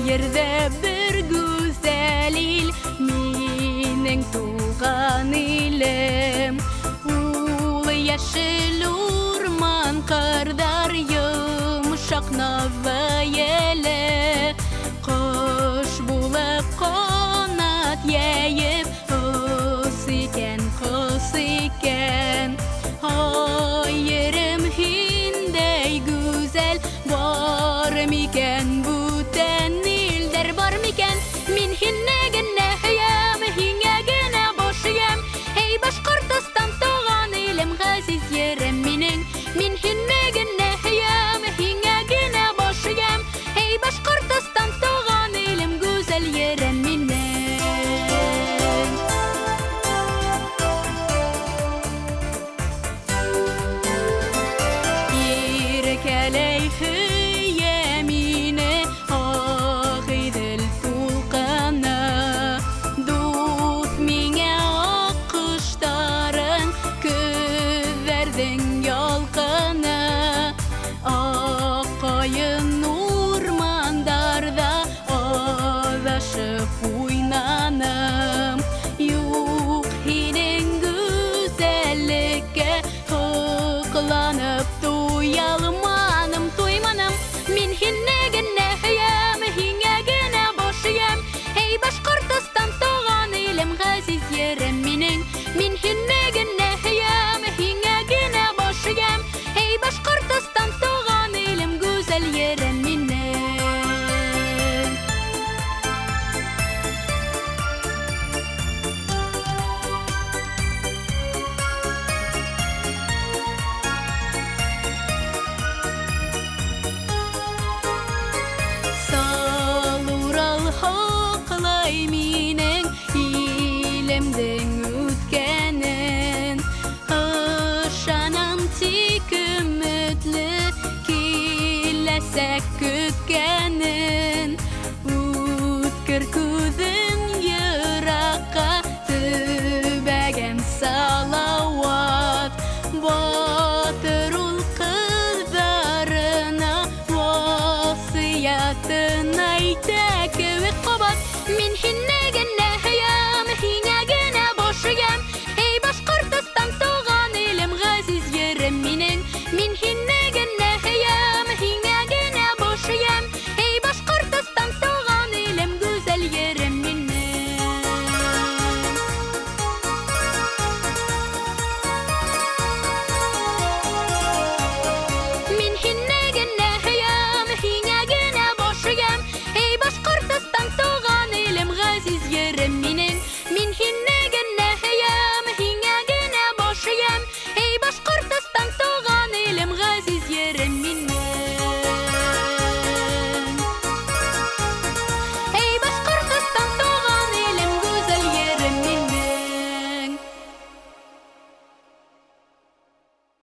Ерҙә бер гүзәл ил, минең туған илем. Ул йәшел урман, ҡырҙар, йомшаҡ наҙлы еле. Ҡош булып ҡанат йәйеп, ос икән, ҡос икән. Ай, ерем, һиндәй гүзәл бар микән бүтән илдәр, бар микән? Мин һине генә һөйәм, һиңә генә баш эйәм. Эй, Башҡортостан, туған илем, ғәзиз ерем минең. Мин һине генә һөйәм, һиңә генә баш эйәм. Эй, Башҡортостан, туған илем, гүзәл ерем минең. Иркәләй һөйә мине Ағиҙел тулҡыны. Дуҫ миңә аҡҡоштарың, көҙҙәрҙең ялҡыны. Аҡ ҡайын урмандарҙа аҙашып уйнаным. Юҡ, һинең гүзәллеккә һоҡланып туялманым, туйманым. Мин һине генә һөйәм, һиңә генә баш эйәм. Эй, Башҡортостан, туған илем, ғәзиз ерем минең. Мин һине генә һөйәм, һиңә генә баш эйәм. Эй, Башҡортостан, туған илем, гүзәл ерем минең. Сал Урал һаҡлай минең илемдең үткәнен. Ышанам тик өмөтлө киләсәк көткәнен. Үткер күҙен йыраҡҡа төбәгән Салауат. Батыр ул ҡыҙҙарына васыятын әйтә кеүек ҡабат. Мин һине генә һөйәм, һиңә генә баш эйәм. Эй, Башҡортостан, туған илем, ғәзиз ерем минең. Мин һине